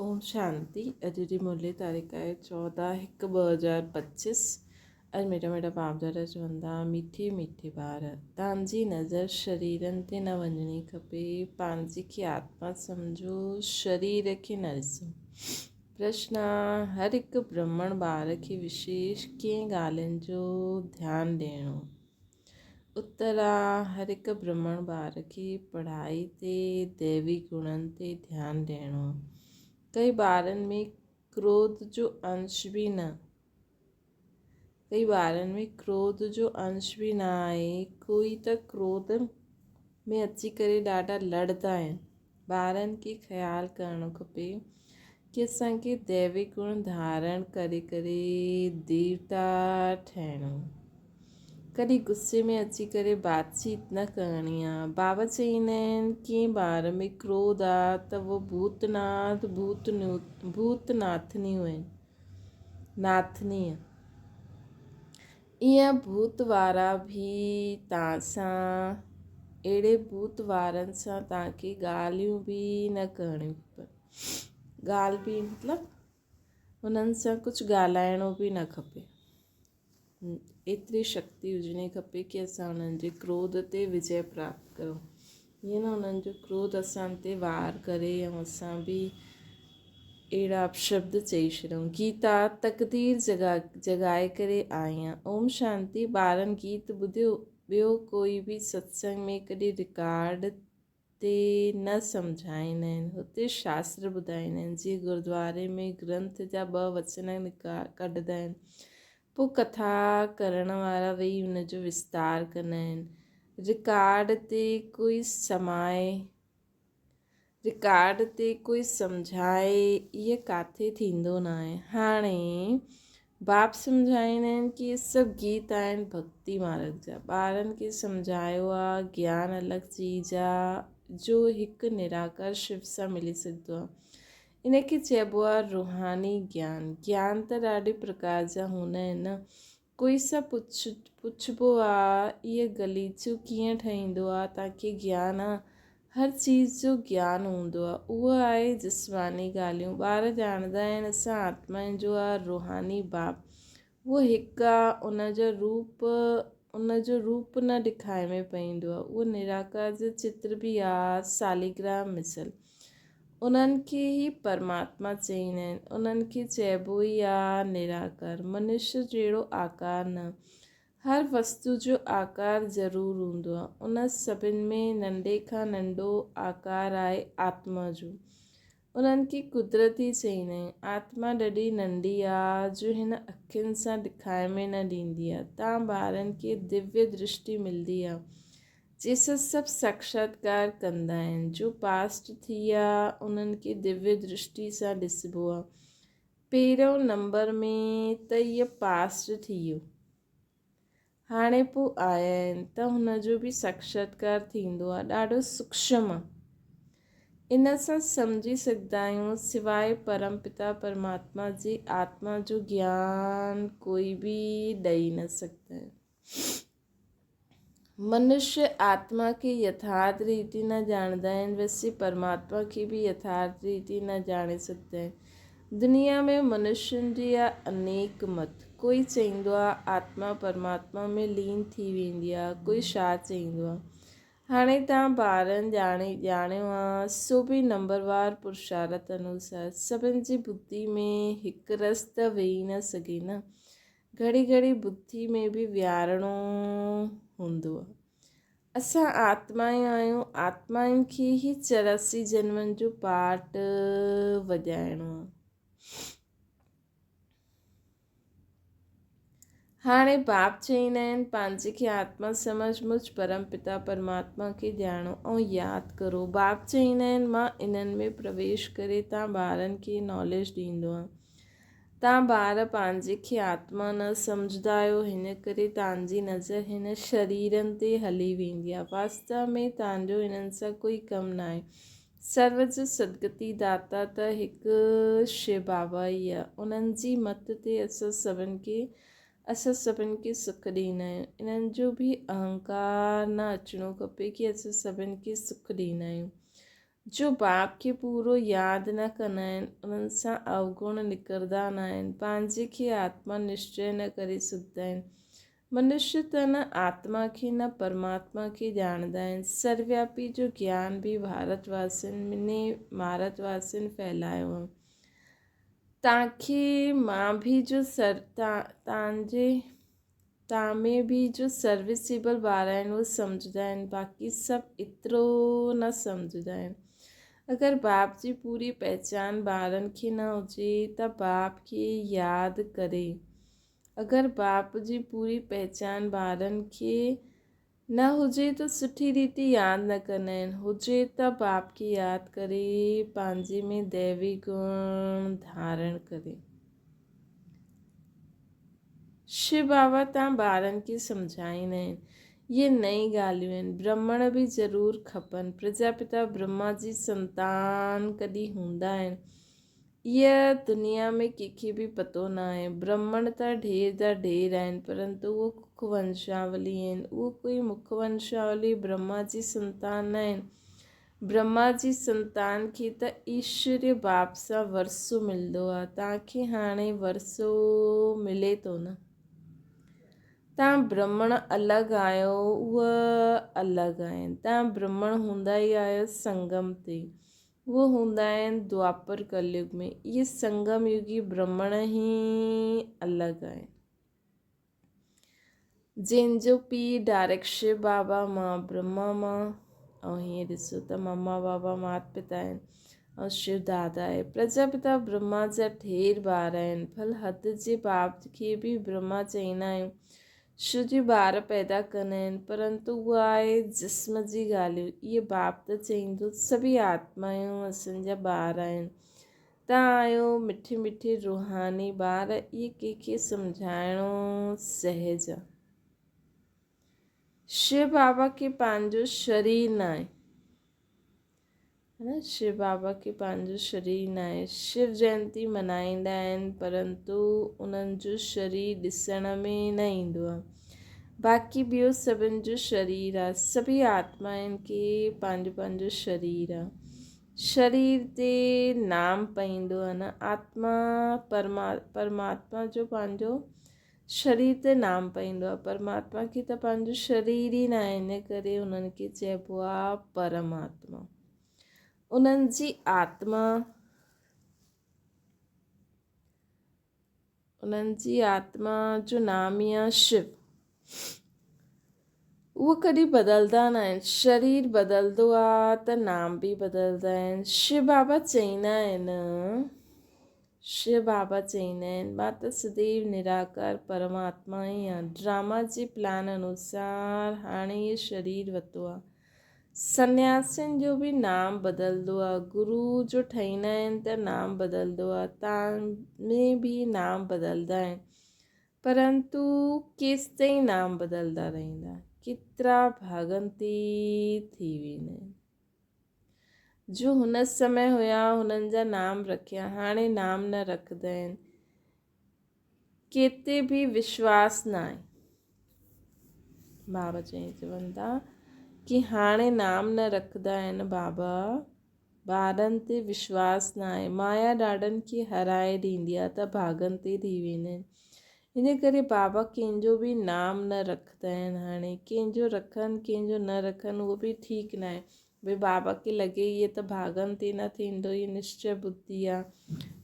اوم شانتي اڄ جي مرلي تاريخ آهي 14 هڪ 2025 اڄ ميٺا ميٺا باپ دادا چوندا ميٺي ميٺي ٻار تانجي نظر شريرن تي نه وڃڻي کپي پنهنجي کي آتما سمجهو شرير کي نه ڏسو پرشن هر هڪ برهمڻ ٻار کي وشيش ڪئين ڳالهين جو ڌيان ڏيڻو اترا، هر هڪ برهمڻ ٻار کي پڙهائي تي، ديوي گڻن تي ڌيان ڏيڻو. ڪئي ٻارن ۾ ڪروڌ جو انش به نه ڪئي ٻارن ۾ ڪروڌ جو انش به نه آهي. ڪوئي ته ڪروڌ ۾ اچي ڪري ڏاڍا لڙدا آهن. ٻارن کي خيال ڪرڻو کپي ڪي اسان کي ديوي گڻ ڌارڻ ڪري ڪري ديوتا ٺهڻو. ڪڏهن غصي ۾ اچي ڪري بات چيت نه ڪرڻي آ. بابا چئيندا آهن ڪنهن ٻار ۾ ڪروڌ آ ته اهو ڀوتناٿ ڀوت ناٿنيون آهن ناٿني آ. ايئن ڀوت وارا به تان سان اهڙي ڀوت وارن سان تان کي ڳالهيون به نه ڪرڻيون کپن. ڳالهه به مطلب انهن سان ڪجهه ڳالهائڻو به نه کپي. ايتري شڪتي هجڻي کپي ڪي اسان انهن جي ڪروڌ تي وجي پراپت ڪرون. ائين نه انهن جو ڪروڌ اسان تي وار ڪري ۽ اسان به اهڙا اپشبد چئي ڇڏيون. گيتا تقدير جڳائي ڪري آئي آن. اوم شانتي ٻارن گيت ٻڌيو ٻيو ڪوئي به ستسنگ ۾ ڪڏهن رڪارڊ تي نه سمجهائيندا آهن هتي شاستر ٻڌائيندا آهن جيئن گردواري ۾ گرنٿ جا ٻه وچن ڪڍندا آهن پوء ڪٿا ڪرڻ وارا ويهي ان جو وستار ڪندا آهن. رڪارڊ تي ڪوئي سمائي، رڪارڊ تي ڪوئي سمجهائي، اهي ڪاٿي ٿيندو ناهي. هاڻي باپ سمجهائيندا آهن ڪي اهي سڀ گيت آهن ڀڳتي مارگ جا. ٻارن کي سمجهايو آ، گيان الڳ چيز آ، جو هڪ نراڪار شو سان ملي سگهندو آ. ان کي چئبو آهي روحاني گيان. گيان ته ڏاڍي پرڪار جا هوندا آهن نه. ڪوئي سان پڇ پڇبو آ اهي غليچو ڪيئن ٺهيندو آ تان کي گيان آ. هر چيز جو گيان هوندو آ. اهو آهي جسماني ڳالهيون. ٻار ڄاڻندا آهن اسان آتمائن جو آ روحاني باپ. اهو هڪ آ ان جو روپ ان جو روپ نه ڏکائي ۾ پئيندو آ. اهو نراڪار جو چتر به آ ساليگرام مثل. انهن کي ئي پرماتما چئيندا آهن. انهن کي چئبو ئي آ نراڪار. منشيه جهڙو آڪار نه. هر وستو جو آڪار ضرور هوندو آ. ان سڀن ۾ ننڍي کان ننڍو آڪار آهي آتما جو. انهن کي قدرتي چئيندا آهن. آتما ڏاڍي ننڍي آ جو هن اکين سان ڏکائي ۾ نه ڏيندي آ. تان ٻارن کي دويه درشٽي ملدي آ. جيسين سڀ ساڪشاتڪار ڪندا آهن، جو پاسٽ ٿي آ، انهن کي دويه درشٽي سان ڏسبو آ. پهريون نمبر ۾ ته اهي پاسٽ ٿي ويو. هاڻي پوء آيا آهن ته هن جو به ساڪشاتڪار ٿيندو آ. ڏاڍو سوڪشم آ. ان سان سمجهي سگهندا آهيون سواء پرم پتا پرماتما جي آتما جو گيان ڪوئي به ڏئي نه سگهندا آهن. منشيه آتما کي يٿارٿ ريتي نه ڄاڻندا آهن، ويسي پرماتما کي به يٿارٿ ريتي نه ڄاڻي سگهندا آهن. دنيا ۾ منشين جي آ انيڪ مت. ڪوئي چئيندو آ آتما پرماتما ۾ لين ٿي ويندي آ، ڪوئي ڇا چئيندو آ. هاڻي توهان ٻارن ڄاڻي ڄاڻيو آ، سو به نمبروار پرشارت انوسار. سڀن جي ٻڌي ۾ هڪ رس ته ويهي نه سگهي نه. گهڙي گهڙي ٻڌي ۾ به ويهارڻو هوندو آهي. اسان آتمائون آهيون، آتمائن کي ئي 84 جنمن جو پاٽ وڄائڻو آهي. هاڻي باپ چئيندا آهن، پنهنجي کي آتما سمجھ مجھ پرم پتا پرماتما کي ڄاڻو ۽ ياد ڪرو. باپ چئيندا آهن، مان انهن ۾ پرويش ڪري تان ٻارن کي ناليج ڏيندو آهيان. تان ٻار پنهنجي کي آتما نه سمجهندا آهيو، هن ڪري تان جي نظر هن شريرن تي هلي ويندي آهي. واستو ۾ تان جو انهن سان ڪوئي ڪم ناهي. سرو جو سدگتي داتا ته هڪ شو بابا ئي آهي. انهن جي مت تي اسان سڀن کي اسان سڀن کي سک ڏيندا آهيون. انهن جو به اهنڪار نه اچڻو کپي ڪي اسان سڀن کي سک ڏيندا آهيون. جو باپ کي پورو ياد نه ڪندا آهن، انهن سان اوگڻ نڪرندا نه آهن، پنهنجي کي آتما نشچي نه ڪري سگهندا آهن. منشي ته نه آتما کي نه پرماتما کي ڄاڻندا آهن. سروياپي جو گيان به ڀارت واسين مني مارت واسين ڦهلايو آهي. تانکي مان ڀي جو سر تانجي تان ۾ به جو سروسيبل ٻار آهن اهي سمجهندا آهن باقي سڀ ايترو نه سمجهندا آهن. اگر باپ جي پوري پهچان ٻارن کي نه هجي ته باپ کي ياد ڪري. اگر باپ جي پوري پهچان ٻارن کي نه هجي ته سٺي ريت ياد نه ڪندا آهن. هجي ته باپ کي ياد ڪري پنهنجي ۾ ديوي گڻ ڌارڻ ڪري. شو بابا تان ٻارن کي سمجهائيندا آهن. اهي نئين ڳالهيون آهن. برهمڻ به ضرور کپن. پرجاپتا برهما جي سنتان ڪڏهن هوندا آهن. اها دنيا ۾ ڪنهن کي به پتو نه آهي. برهمڻ ته ڍير جا ڍير آهن، پرنتو اهو ڪک ونشاولي آهن. اهو ڪوئي مک ونشاولي برهما جي سنتان نه آهن. برهما جي سنتان کي ته ايشوري باپ سان ورثو ملندو آ، توهان کي هاڻي ورثو ملي ٿو نه؟ توهان برهمڻ الڳ آهيو، اهي الڳ آهن. توهان برهمڻ هوندا ئي آهيو سنگم تي، اهي هوندا آهن دوآپر ڪليگ ۾. اهي سنگم يگي برهمڻ ئي الڳ آهن. جنهن جو پيء ڊائريڪٽ شو بابا مان برهما مان ۽ هيئن ڏسو ته مما بابا مات پتا آهن ۽ شو دادا آهي. پرجاپتا برهما جا ڍير ٻار آهن. ڀل حد جي باپ کي به برهما چئيندا آهيون. شو جي ٻار پيدا ڪندا آهن پرنتو اها آهي جسم جي ڳالهيون. اهي باپ ته چئيندو سڀئي آتمايون اسان جا ٻار آهن. تان آهيو مٺي مٺي روحاني ٻار اهي ڪنهن کي سمجهائڻو سهج آ. شو بابا کي پنهنجو شرير ناهي نه شو بابا کي پنهنجو شرير ناهي شو جينتي منائيندا آهن پرنتو انهن جو شرير ڏسڻ ۾ نه ايندو آ باقي ٻيو سڀن جو شرير آ سڀئي آتمائن کي پنهنجو پنهنجو شرير آ شرير تي نام پئيندو آهي نه آتما پرماتما جو پنهنجو شرير تي نام پئيندو آهي پرماتما کي ته پنهنجو شرير ئي ناهي ان ڪري انهن کي چئبو آهي پرماتما انهن جي آتما انهن جي آتما جو نام ئي آهي شو. اهو ڪڏهن بدلدا نه آهن. شرير بدلدو آهي ته نام به بدلدا آهن. شو بابا چئيندا آهن، شو بابا چئيندا آهن، مان ته سديو نراڪار پرماتما ئي آهيان. ڊراما جي پلان انوسار هاڻي هي شرير ورتو آهي. سنياسين جو به نام بدلدو آ، گرو جو ٺهيندا آهن ته نام بدلدو آ، تان ۾ به نام بدلدا آهن، پرنتو ڪيستائين نام بدلدا رهندا، ڪيترا ڀاڳنتي ٿي ويندا آهن. جو هن سمي هيا هنن جا نام رکيا، هاڻي نام نه رکندا آهن، ڪنهن تي به وشواس ناهي. بابا چئي چون ٿا ڪي هاڻي نام نه رکندا آهن بابا ٻارن تي وشواس ناهي مايا ڏاڍن کي هرائي ڏيندي آهي ته ڀاڳن تي ٿي ويندا آهن ان ڪري بابا ڪنهن جو به نام نه رکندا آهن هاڻي ڪنهن جو رکن ڪنهن جو نه رکن اهو به ٺيڪ ناهي ڀئي بابا کي لڳي هيء ته ڀاڳن تي نه ٿيندو هيء نشچي ٻڌي آ.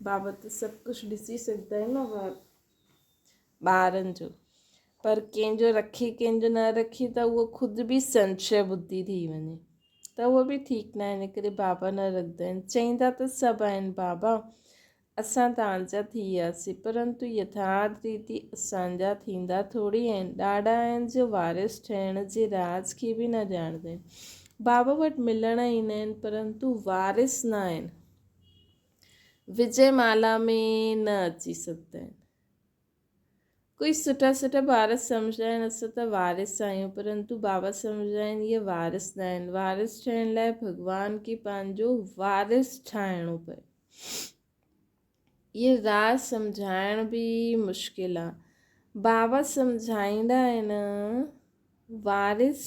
بابا ته سڀ ڪجهه ڏسي سگهندا آهن نه ٻارن جو پر ڪنهن جو رکي ڪنهن جو نه رکي ته اهو خود به سنشي ٻڌي ٿي وڃي ته اهو به ٺيڪ نه آهي ان ڪري بابا نه رکندا آهن چئيندا ته سڀ آهن بابا اسان توهان جا ٿي وياسين، پرنتو يٿارٿ ريتي اسان جا ٿيندا ٿوري آهن. ڏاڏا آهن جو وارث ٺهڻ جي راز کي به نه ڄاڻندا آهن. بابا وٽ ملڻ ايندا آهن، پرنتو وارث نه آهن. وجي مالا ۾ نه اچي سگهندا آهن. ڪوئي سٺا سٺا ٻار سمجهندا آهن اسان ته وارث آهيون پرنتو بابا سمجهندا آهن اهي وارث نه آهن وارث ٺهڻ لاء ڀڳوان کي پنهنجو وارث ٺاهڻو پئي اهي راز سمجهائڻ به مشڪل آهي بابا سمجهائيندا آهن وارث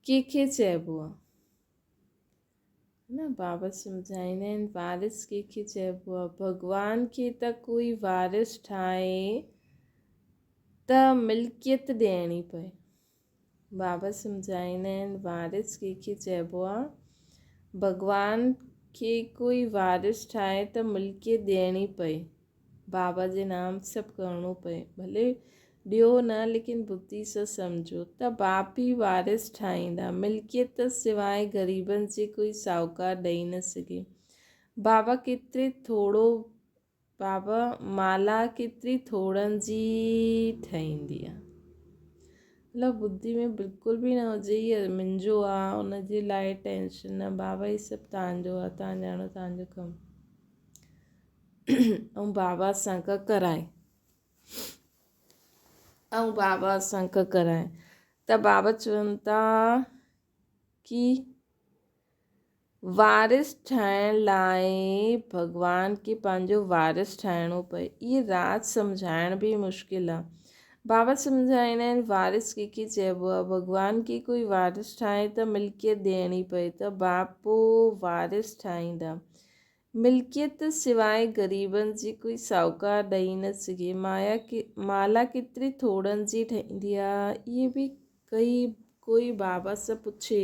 ڪنهن کي چئبو آهي. نه بابا سمجهائيندا آهن وارث ڪنهن کي چئبو آهي؟ ڀڳوان کي ته ڪوئي وارث ٺاهي ته ملڪيت ڏيڻي پئي. بابا سمجهائيندا آهن وارث ڪنهن کي چئبو آهي؟ ڀڳوان کي ڪوئي وارث ٺاهي ته ملڪيت ڏيڻي پئي. بابا جي نام سڀ ڪرڻو پئي. ڀلي ڏيو نه ليڪن ٻڌي سان سمجهو ته باپ ئي وارث ٺاهيندا. ملڪيت ته سواء غريبن جي ڪوئي ساهوڪار ڏئي نه سگهي. بابا ڪيتري ٿورو بابا مالا ڪيتري ٿورن جي ٺهيندي آ. مطلب ٻڌي ۾ بلڪل به نه هجي هي منهنجو آ ان جي لاء ٽينشن نه بابا هي سڀ تانجو آ تان ڄاڻو تانجو ڪم. ۽ بابا سان ڪ ڪرائي ۽ بابا سان ڪ ڪرائي ته بابا چون ٿا ڪي وارث ٺاهڻ لاء ڀڳوان کي پنهنجو وارث ٺاهڻو پئي. اهي راز سمجهائڻ به مشڪل آ. بابا سمجهائيندا آهن وارث ڪنهن کي چئبو آ. ڀڳوان کي ڪوئي وارث ٺاهي ته ملڪيت ڏيڻي پئي ته باپو وارث ٺاهيندا. ملڪيت سواء غريبن جي ڪوئي ساهوڪار ڏئي نه سگهي. مايا مالا ڪيتري ٿورن جي ٺهندي آ، اهي به ڪئي ڪوئي بابا سان پڇي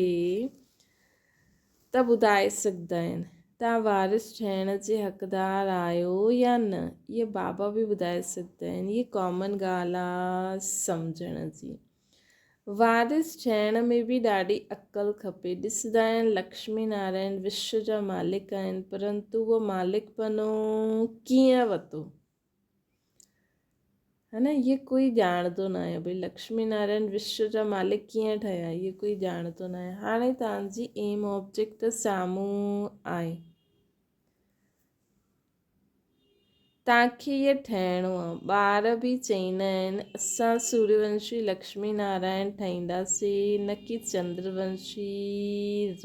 ته ٻڌائي سگهندا آهن. توهان وارث ٺهڻ جي حقدار آهيو يا نه، اهي بابا به ٻڌائي سگهندا آهن. هيء ڪامن ڳالهه آ سمجهڻ جي. وارث ٺهڻ ۾ به ڏاڍي عقل کپي. ڏسندا آهن لڪشمي نارائڻ وشو جا مالڪ آهن پرنتو اهو مالڪپنو ڪيئن وتو؟ ها نه اهي ڪوئي ڄاڻندو ناهي ڀئي لڪشمي نارائڻ وشو جا مالڪ ڪيئن ٺهيا اهي ڪوئي ڄاڻندو ناهي. هاڻي توهان جي ايم آبجيڪٽ ته سامهون آهي. توهان کي اهي ٺهڻو آ. ٻار به چئيندا آهن، اسان سوريونشي لڪشمي نارائڻ ٺهينداسين نه ڪي چندرونشي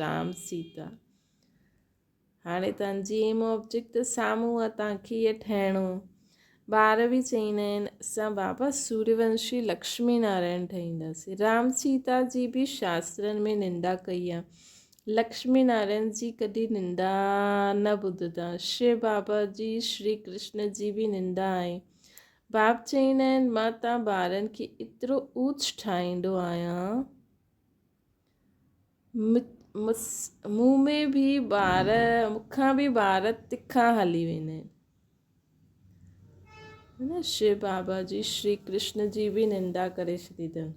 رام سيتا. هاڻي توهان جي ايم آبجيڪٽ ته سامهون آ، توهان کي اهي ٺهڻو آ. ٻار به چئيندا آهن، اسان بابا سوريونشي لڪشمي نارائڻ ٺهينداسين. رام سيتا جي به شاسترن ۾ نندا ڪئي آ. لڪشمي نارائڻ جي ڪڏهن نندا نه ٻڌندا. شو بابا جي شري ڪرشن جي به نندا آهي. باپ چئيندا آهن مان تان ٻارن کي ايترو اوچ ٺاهيندو آهيان. مون ۾ به ٻار مون کان به ٻار تکا هلي ويندا آهن. شو بابا جي شري ڪرشن جي به نندا ڪري ڇڏي اٿن.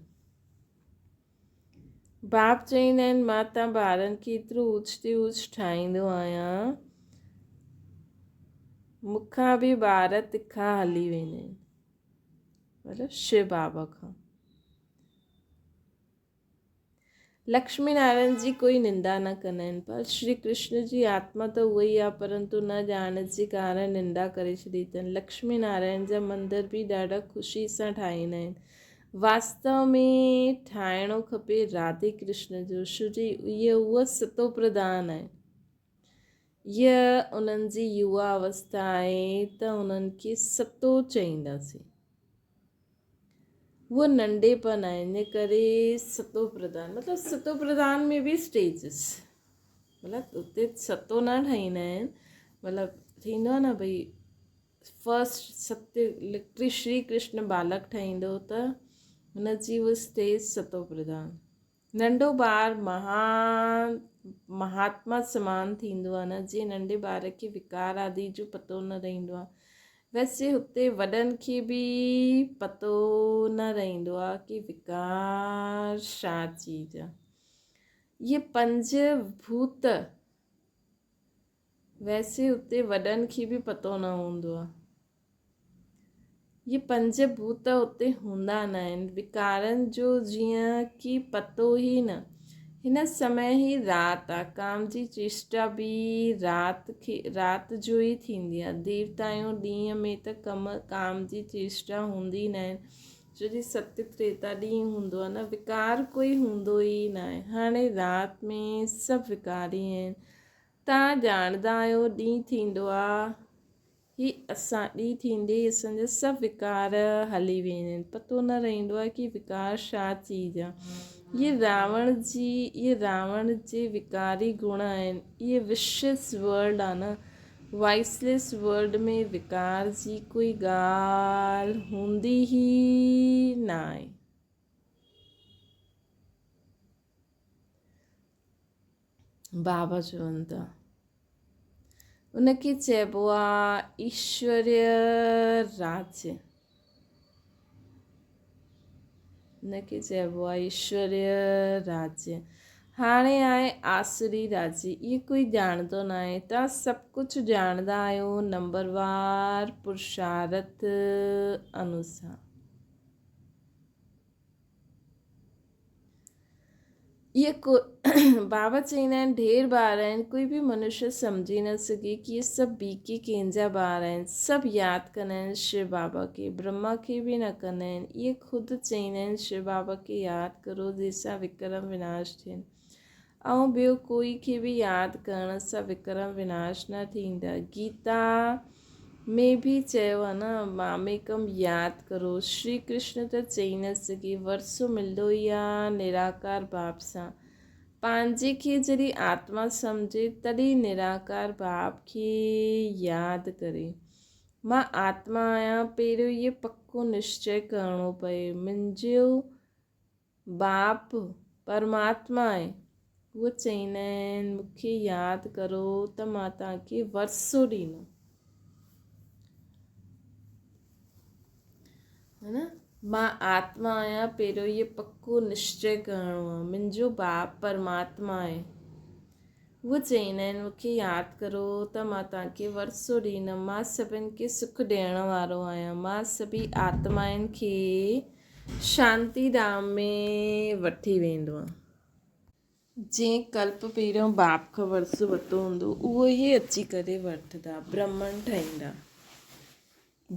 باپ چئيندا آهن، مان تان ٻارن کي ايترو اوچ تي اوچ ٺاهيندو آهيان، مون کان به ٻار تکا هلي ويندا آهن. مطلب شو بابا کان. لڪشمي نارائڻ جي ڪوئي نندا نه ڪندا آهن، پر شري ڪرشن جي آتما ته اها ئي آهي، پرنتو نه ڄاڻ جي ڪارڻ نندا ڪري ڇڏي اٿن. لڪشمي نارائڻ جا مندر به ڏاڍا خوشي سان ٺاهيندا آهن. واستو ۾ ٺاهڻو کپي راڌي ڪرشن جو شري اهي اهو ستو پرڌان آهن. اها انهن جي يوا اوسٿا آهي ته انهن کي ستو چئينداسين. اهو ننڍيپن آهي ان ڪري ستو پرڌان مطلب ستو پرڌان ۾ به اسٽيجز مطلب اتي ستو نه ٺاهيندا آهن مطلب ٿيندو آهي نه ڀئي فرسٽ ستي لٽري شري ڪرشن بالڪ ٺهيندو ته هن جي اهو اسٽيج ستو پرڌان ننڍو ٻار مهان مهاتما سمان ٿيندو آهي نه جيئن ننڍي ٻار کي وڪار آدي جو پتو نه رهندو آهي ويسي هتي وڏن کي به پتو نه رهندو آهي ڪي وڪار ڇا چيز آهي اهي پنج ڀوت ويسي اتي وڏن کي به پتو نه هوندو آهي. اهي پنج ڀوت اتي هوندا نه آهن. وڪارن جو جيئن ڪي پتو ئي نه. هن سمي هي رات آ. ڪام جي چيشٽا به رات کي رات جو ئي ٿيندي آ. ديوتائون ڏينهن ۾ ته ڪم ڪام جي چيشٽا هوندي نه آهن. ڇو جي ستي تريتا ڏينهن هوندو آ نه. وڪار ڪوئي هوندو ئي ناهي. هاڻي رات ۾ سڀ وڪاري آهن. توهان ڄاڻندا آهيو ڏينهن ٿيندو آ هي اسان ڏينهن ٿيندي ئي اسان جا سڀ وڪار هلي ويندا آهن پتو نه رهندو آ ڪي وڪار ڇا چيز آ اهي راوڻ جي اهي راوڻ جي وڪاري گڻ آهن. اهي وشيس ورلڊ آ نه وائسليس ورلڊ ۾ وڪار جي ڪوئي ڳالهه هوندي ئي ناهي. بابا چون ٿا ان کي چئبو آ ايشوريه راجيه. ان کي چئبو آهي ايشوريه راجيه. هاڻي آهي آسري راجيه. اهي ڪوئي ڄاڻندو ناهي. توهان سڀ ڪجهه ڄاڻندا آهيو نمبروار پرشارٿ انوسار. اهي ڪو بابا چئيندا آهن ڍير ٻار آهن ڪوئي به منشيه سمجهي نه سگهي ڪي اهي سڀ بي ڪي ڪنهن جا ٻار آهن سڀ ياد ڪندا آهن شو بابا کي برهما کي به نه ڪندا آهن اهي خود چئيندا آهن شو بابا کي ياد ڪرو جنهن سان وڪرم وناش ٿين ۽ ٻيو ڪوئي کي به ياد ڪرڻ سان وڪرم وناش نه ٿيندا گيتا ۾ به چيو آ نه ماميڪم ياد ڪرو. شري ڪرشن ته چئي نه سگهي. ورثو ملندو ئي آ نراڪار باپ سان. پنهنجي کي جڏهن آتما سمجهي تڏهن نراڪار باپ کي ياد ڪري. مان آتما آهيان پهريون اهي پڪو نشچي ڪرڻو پئي. منهنجو باپ پرماتما آهي. هو چئيندا آهن، مون کي ياد ڪرو ته مان توهان کي ورثو ڏيندم. ها نه؟ مان آتما آهيان، پهريون اهو پڪو نشچي ڪرڻو آهي. منهنجو باپ پرماتما آهي. هو چئيندا آهن، مون کي ياد ڪرو ته مان توهان کي ورثو ڏيندم. مان سڀن کي سک ڏيڻ وارو آهيان. مان سڀئي آتمائن کي شانتي ڌام ۾ وٺي ويندو آهيان. جنهن ڪلپ پهريون باپ کان ورثو ورتو هوندو، اهو ئي اچي ڪري وٺندا، برهمڻ ٺهيندا.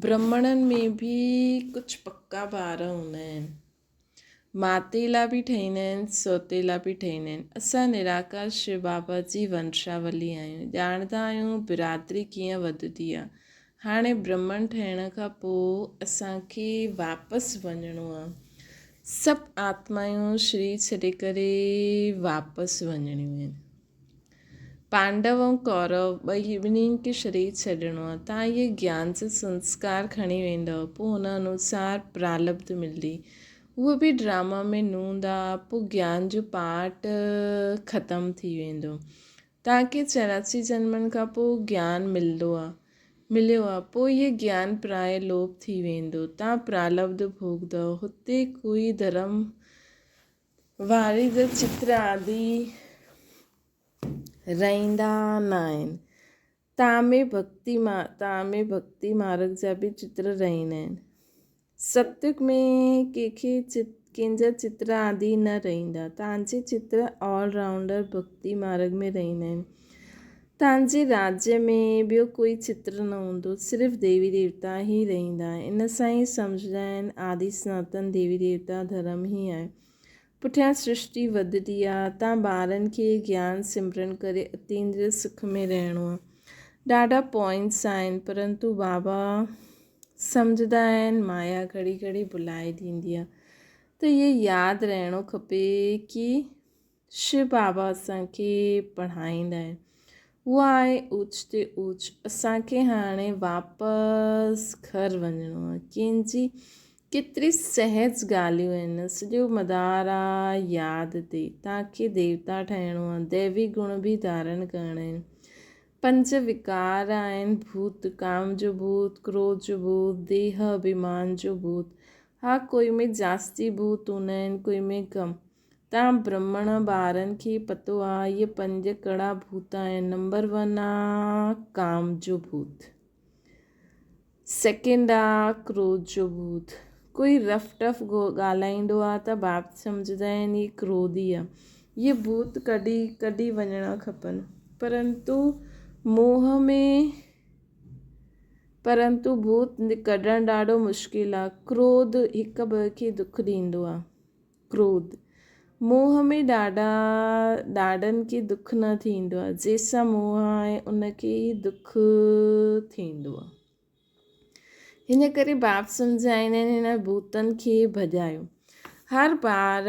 برهمڻن ۾ به ڪجهه پڪا ٻار هوندا آهن. ماتيلا به ٺهيندا آهن، سوتيلا به ٺهيندا آهن. اسان نراڪار شو بابا جي ونشاولي آهيون. ڄاڻندا آهيون برادري ڪيئن وڌندي آهي. هاڻي برهمڻ ٺهڻ کان پوء اسان کي واپس وڃڻو آهي. سڀ آتمائون شرير ڇڏي ڪري واپس وڃڻيون آهن. پانڊو ۽ ڪورو ٻئي ٻنهين کي شرير ڇڏڻو آهي. تان اهي گيان جا سنسڪار کڻي ويندؤ، پوء ان انوسار پرالبڌ ملندي. اهو به ڊراما ۾ نوند آ، پوء گيان جو پارٽ ختم ٿي ويندو. توهان کي 84 جنمن کان پوء گيان ملندو آ، مليو آ، پوء اهي گيان پرائي لوپ ٿي ويندو. توهان پرالبڌ ڀوڳندؤ. هتي ڪوئي ڌرم واري جا چتر آدي رهندا ناهن. تان ۾ ڀڳتي تان ۾ ڀڳتي مارگ جا به چتر رهندا آهن. ستيگ ۾ ڪنهن کي ڪنهن جا چتر آدي نه رهندا. تان جي چتر آل رائونڊر ڀڳتي مارگ ۾ رهندا آهن. تان جي راجيه ۾ ٻيو ڪوئي چتر نه هوندو، صرف ديوي ديوتا ئي رهندا. ان سان ئي سمجهندا آهن آدي سناتن ديوي ديوتا ڌرم ئي آهي. پٺيان سرشٽي وڌندي آ، تان ٻارن کي گيان سمرن ڪري اتيندريه سک ۾ رهڻو آ. ڏاڍا پوائنٽس آهن پرنتو بابا سمجهندا آهن مايا گهڙي گهڙي ڀلائي ڏيندي آ ته اهي ياد رهڻو کپي ڪي شو بابا اسان کي پڙهائيندا آهن. اها آهي اوچ تي اوچ. اسان کي هاڻي واپس گهر وڃڻو آهي. ڪنهن جي ڪيتري سهج ڳالهيون آهن. سڄو مدار آ ياد تي. توهان کي ديوتا ٺهڻو آهي. ديوي گڻ به ڌارڻ ڪرڻا آهن. پنج وڪار آهن، ڀوت، ڪام جو ڀوت، ڪروڌ جو ڀوت، ديهه اڀيمان جو ڀوت. ها ڪوئي ۾ جاستي ڀوت هوندا آهن، ڪوئي ۾ ڪم. تان برهمڻ ٻارن کي پتو آ اهي پنج ڪهڙا ڀوت آهن نمبر ون آ ڪام جو ڀوت سيڪنڊ آ ڪروڌ جو ڀوت ڪوئي رف ٽف ڳالهائيندو آ ته باپ سمجهندا آهن هي ڪروڌي آ اهي ڀوت ڪڍي ڪڍي وڃڻا کپن پرنتو موهه ۾ پرنتو ڀوت ڪڍڻ ڏاڍو مشڪل آ ڪروڌ هڪ ٻئي کي دک ڏيندو آ. ڪروڌ، موهه ۾ ڏاڍا ڏاڍن کي دک نه ٿيندو آهي، جنهن سان موهه آهي ان کي ئي دک ٿيندو آهي. هن ڪري باپ سمجهائيندا آهن هن ڀوتن کي ڀڄايو. هر ٻار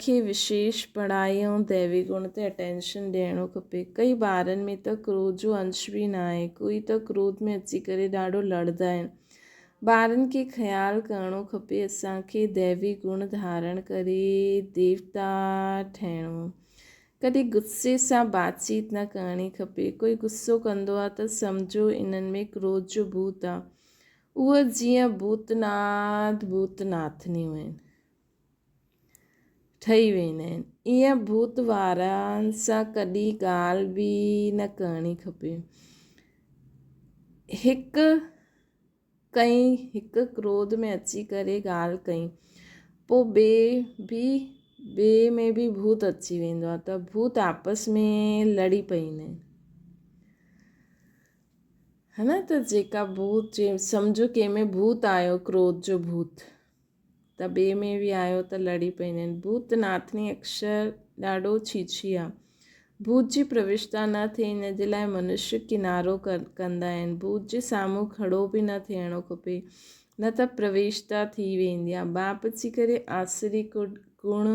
کي وشيش پڙهائي ۽ ديوي گڻ تي اٽينشن ڏيڻو کپي. ڪئي ٻارن ۾ ته ڪروڌ جو انش به ناهي. ڪوئي ته ڪروڌ ۾ اچي ڪري ڏاڍو لڙندا آهن. ٻارن کي خيال ڪرڻو کپي اسان کي ديوي گڻ ڌارڻ ڪري ديوتا ٺهڻو. ڪڏهن غصي سان باتچيت نه ڪرڻي کپي. ڪوئي غصو ڪندو آهي ته سمجهو انهن ۾ ڪروڌ جو ڀوت آهي. اهي جيئن ڀوتناٿ ڀوتناٿنيون آهن، ٺهي ويندا آهن. ايئن ڀوت وارن سان ڪڏهن ڳالهه به نه ڪرڻي کپي. هڪ ڪئين هڪ ڪروڌ ۾ اچي ڪري ڳالهه ڪئي، پوء ٻئي به ٻئي ۾ به ڀوت اچي ويندو آهي ته ڀوت آپس ۾ لڙي پئيندا آهن. ها نه ته جيڪا ڀوت جي سمجهو ڪنهن ۾ ڀوت آيو ڪروڌ جو ڀوت ته ٻئي ۾ به آيو ته لڙي پئيندا آهن. ڀوت ناٿني اڪشر ڏاڍو ڇيڇي آ. ڀوت جي پروشتا نه ٿئي ان جي لاء منشي ڪنارو ڪندا آهن. ڀوت جي سامهون کڙو به نه ٿيڻو کپي نه ته پروشتا ٿي ويندي آ. باپ جي ڪري آسري گڻ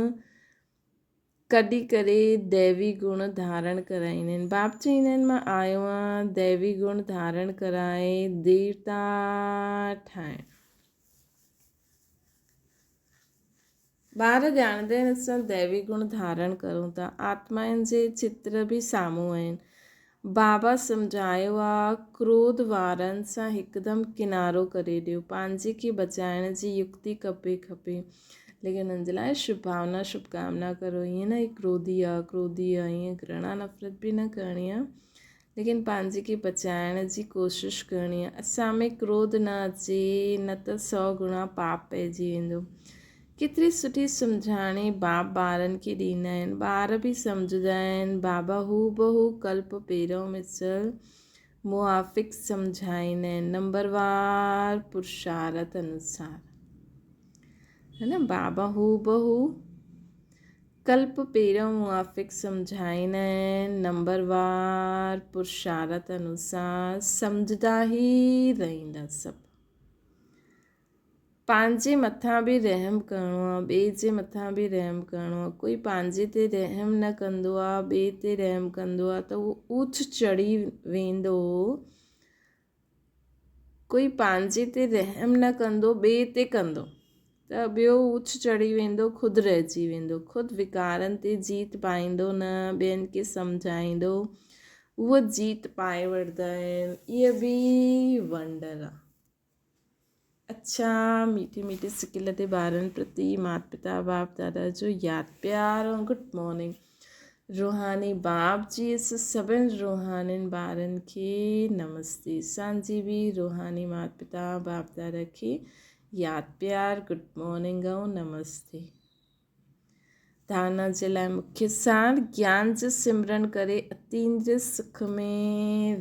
ڪڍي ڪري ديوي گڻ ڌارڻ ڪرائيندا آهن. باپ چئيندا آهن مان آيو آهيان ديوي گڻ ڌارڻ ڪرائي ديوتا ٺاهڻ. ٻار ڄاڻندا آهن اسان ديوي گڻ ڌارڻ ڪرون ٿا. آتمائن جي چتر به سامهون آهن. بابا سمجهايو آ ڪروڌ وارن سان هڪدم ڪنارو ڪري ڏيو. پنهنجي کي بچائڻ جي يڪتي کپي کپي. ليڪن انهن جي لاء شڀ ڀاونا شڀ ڪامنا ڪرو ائين نه هي ڪروڌي آ ڪروڌي آ ائين گهرڻا نفرت به نه ڪرڻي آ ليڪن پنهنجي کي بچائڻ جي ڪوشش ڪرڻي آ. اسان ۾ ڪروڌ نه اچي نه ته سو گڻا پاپ پئجي ويندو. ڪيتري سٺي سمجهاڻي باپ ٻارن کي ڏيندا آهن. ٻار به سمجهندا آهن. بابا هوبهو ڪلپ پيرون مثل موافق سمجهائيندا آهن. نمبروار پرشارت انوسار. هي نه بابا هوبهو ڪلپ پيرون موافق سمجهائيندا آهن. نمبروار پرشارت انوسار سمجهندا ئي رهندا سڀ. پنهنجي مٿان به رحم ڪرڻو آ، ٻئي جي مٿان به رحم ڪرڻو آ. ڪوئي پنهنجي تي رحم نه ڪندو آ، ٻئي تي رحم ڪندو آ ته اهو اوچ چڙهي ويندو. ڪوئي پنهنجي تي رحم نه ڪندو، ٻئي تي ڪندو ته ٻيو اوچ چڙهي ويندو، خود رهجي ويندو. خود وڪارن تي جيت پائيندو نه، ٻين کي سمجهائيندو، اهو جيت پائي وٺندا آهن. اها به ونڊر آ. اڇا ميٺي ميٺي سڪيل تي ٻارن پرتي مات پتا باپ دادا جو ياد پيار ۽ گڊ مارننگ روحاني باپ جي اس سڀن روحانين ٻارن کي نمستي سانجي به روحاني مات پتا باپ دادا کي ياد پيار گڊ مارننگ ۽ نمستي. ڌارنا جي لاء مکيه سار گيان جو سمرن ڪري اتيندري سک ۾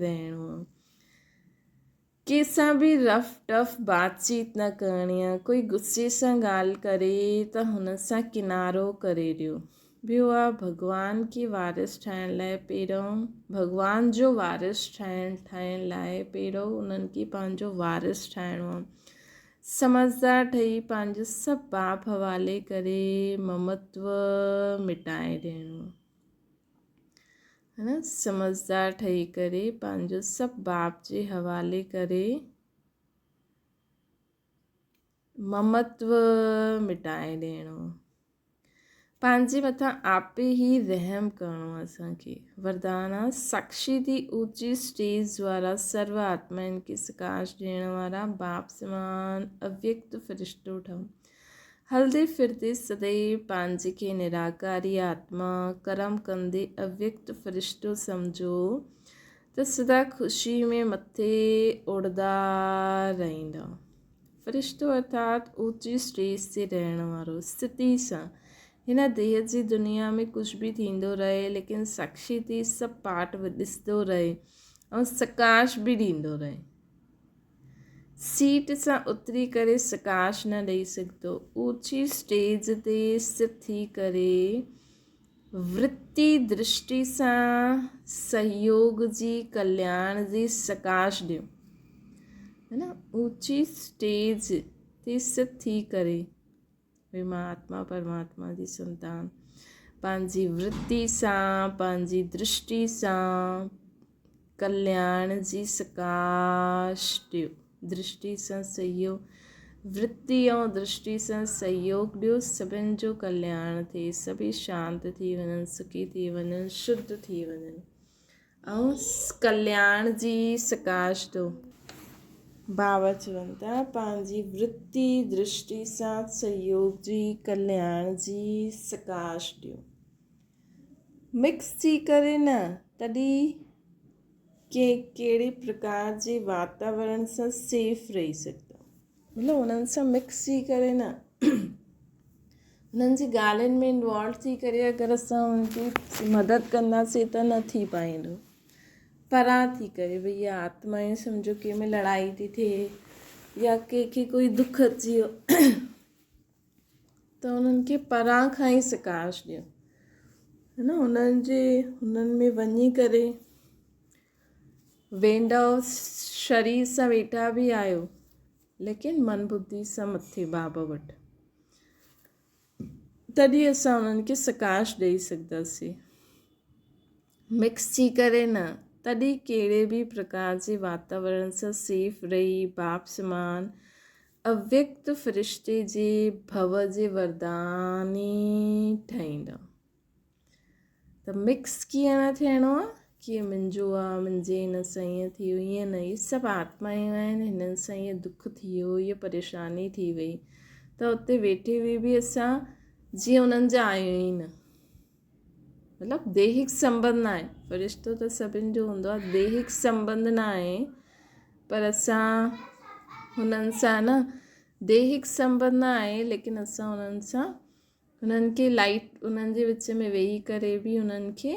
رهڻو. ڪنهن سان به رف ٽف بات چيت نه ڪرڻي آ، ڪوئي غصي سان ڳالهه ڪري ته هن سان ڪنارو ڪري ڏيو. ٻيو آ ڀڳوان کي وارث ٺاهڻ لاء پهريون ڀڳوان جو وارث ٺاهڻ ٺاهڻ لاء پهريون انهن کي پنهنجو وارث ٺاهڻو آ. سمجهدار ٺهي پنهنجو سڀ باپ حوالي ڪري ممتو مٽائي ڏيڻو آ. سمجهدار ٺهي ڪري پنهنجو سڀ باپ جي حوالي ڪري ممتو مٽائي ڏيڻو، پنهنجي مٿان آپي ئي رحم ڪرڻو اسان کي وردان آ. ساڪشي ٿي اوچي اسٽيج وارا سرو آتمائن کي سڪاش ڏيڻ وارا باپ سمان اويڪت فرشتو ٺهو. هلندي ڦرندي سدائين پنهنجي کي نراڪاري آتما، ڪرم ڪندي اويڪت فرشتو سمجهو ته سدا خوشي ۾ مٿي اڙندا رهندا. فرشتو ارٿات اوچي اسٽيج تي رهڻ وارو، اسٿتي سان. هن ديهه جي دنيا ۾ ڪجهه به ٿيندو رهي ليڪن ساکشي ٿي سڀ پاٺ ڏسندو رهي ۽ سڪاش به ڏيندو رهي. سيٽ سان اتري ڪري سڪاش نه ڏئي سگهندو. اوچي اسٽيج تي اسٿت ٿي ڪري ورتي درشٽي سان سهيوگ جي ڪلياڻ جي سڪاش ڏيو. اوچي اسٽيج تي اسٿت ٿي ڪري. ڀئي مان آتما پرماتما جي سنتان پنهنجي ورتي سان پنهنجي درشٽي سان ڪلياڻ جي سڪاش ڏيو درشٽي سان سهيوگ ورتي ۽ درشٽي سان سهيوگ ڏيو سڀن جو ڪلياڻ ٿئي سڀئي شانت ٿي وڃن سکي ٿي وڃن شڌ ٿي وڃن ۽ ڪلياڻ جي سڪاش ٿو. بابا چون ٿا، پنهنجي ورتي درشٽي سان سهيوگ جي ڪلياڻ جي سڪاش ڏيو. مڪس ٿي ڪري نه، تڏهن ڪنهن ڪهڙي پرڪار جي واتاورڻ سان سيف رهي سگهندو. مطلب انهن سان مڪس ٿي ڪري نه انهن جي ڳالهين ۾ انوالو ٿي ڪري اگر اسان انهن کي مدد ڪنداسين ته نه ٿي پائيندو پران ٿي ڪري ڀئي اها آتما ائين سمجهو ڪنهن ۾ لڙائي ٿي ٿئي يا ڪنهن کي ڪوئي دک اچي ويو ته انهن کي پران کان ئي سڪارش ڏيو هي نه انهن جي انهن ۾ وڃي ڪري ويندؤ شرير سان ويٺا به آهيو ليڪن من ٻڌي سان مٿي بابا وٽ تڏهن اسان انهن کي سڪاش ڏئي سگهنداسين مڪس ٿي ڪري نه تڏهن ڪهڙي به پرڪار جي واتاورڻ سان سيف رهي باپ سمان اويڪت فرشتي جي ڀو جي ورداني ٺهيندا ته مڪس ڪيئن نه ٿيڻو آ ڪي منهنجو آ منهنجي هن سان ائين ٿي ويو ائين نه هي سڀ آتمائون آهن هنن سان ائين دک ٿي ويو هيء پريشاني ٿي وئي ته اتي ويٺي هئي به اسان جيئن انهن جا آهيون ئي نه مطلب ديهڪ سنبنڌ نه آهي فرشتو ته سڀن جو هوندو آهي ديهڪ سنبنڌ نه آهي پر اسان هنن سان نه ديهڪ سنبنڌ نه آهي ليڪن اسان انهن سان انهن کي لائيٽ انهن جي وچ ۾ ويهي ڪري به انهن کي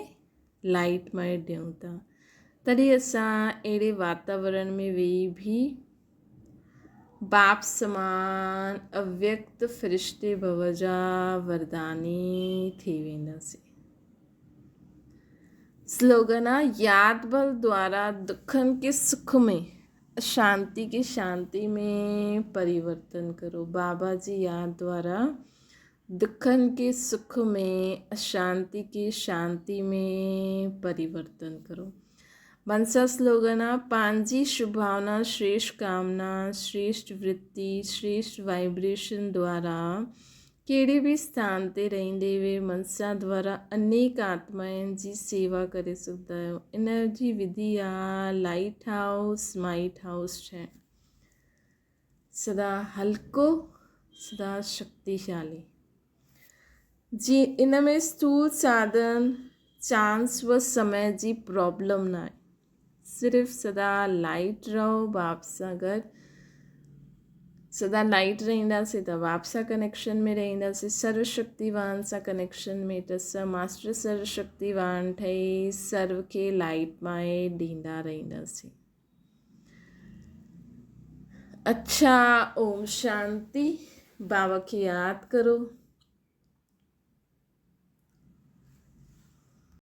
لائيٽ مائٽ ڏيون ٿا تڏهن اسان اهڙي واتاورڻ ۾ ويهي به باپ سمان اويڪت فرشتي ڀو جا ورداني ٿي وينداسين. سلوگن آ ياد بل دوارا دکن کي سک ۾ اشانتي کي شانتي ۾ پريورتن ڪرو. بابا جي ياد دوارا دکن کي سک ۾ اشانتي کي شانتي ۾ پريورتن ڪرو. منسا سلوگن آ پنهنجي شڀاونا شريشٽ ڪامنا شريشٽ ورتي شريشٽ وائبريشن دوارا ڪهڙي به اسٿان تي رهندي اهي منسا دوارا انيڪ آتمائن جي سيوا ڪري سگهندا آهيو. ان جي وڌي آ لائيٽ هائوس مائيٽ هائوس ٺاهڻ. سدا هلڪو سدا شڪتيشالي. جي ان ۾ اسٿول ساڌن چانس و سمي جي پرابلم ناهي. صرف سدا لائيٽ رهو باپ سان گڏ سدا لائيٽ رهنداسين ته باپ سان ڪنيڪشن ۾ رهنداسين سرو شڪتيوان سان ڪنيڪشن ۾ ته اسان ماسٽر سرو شڪتيوان ٺهي سرو کي لائيٽ مائي ڏيندا رهنداسين اڇا اوم شانتي بابا کي ياد ڪرو.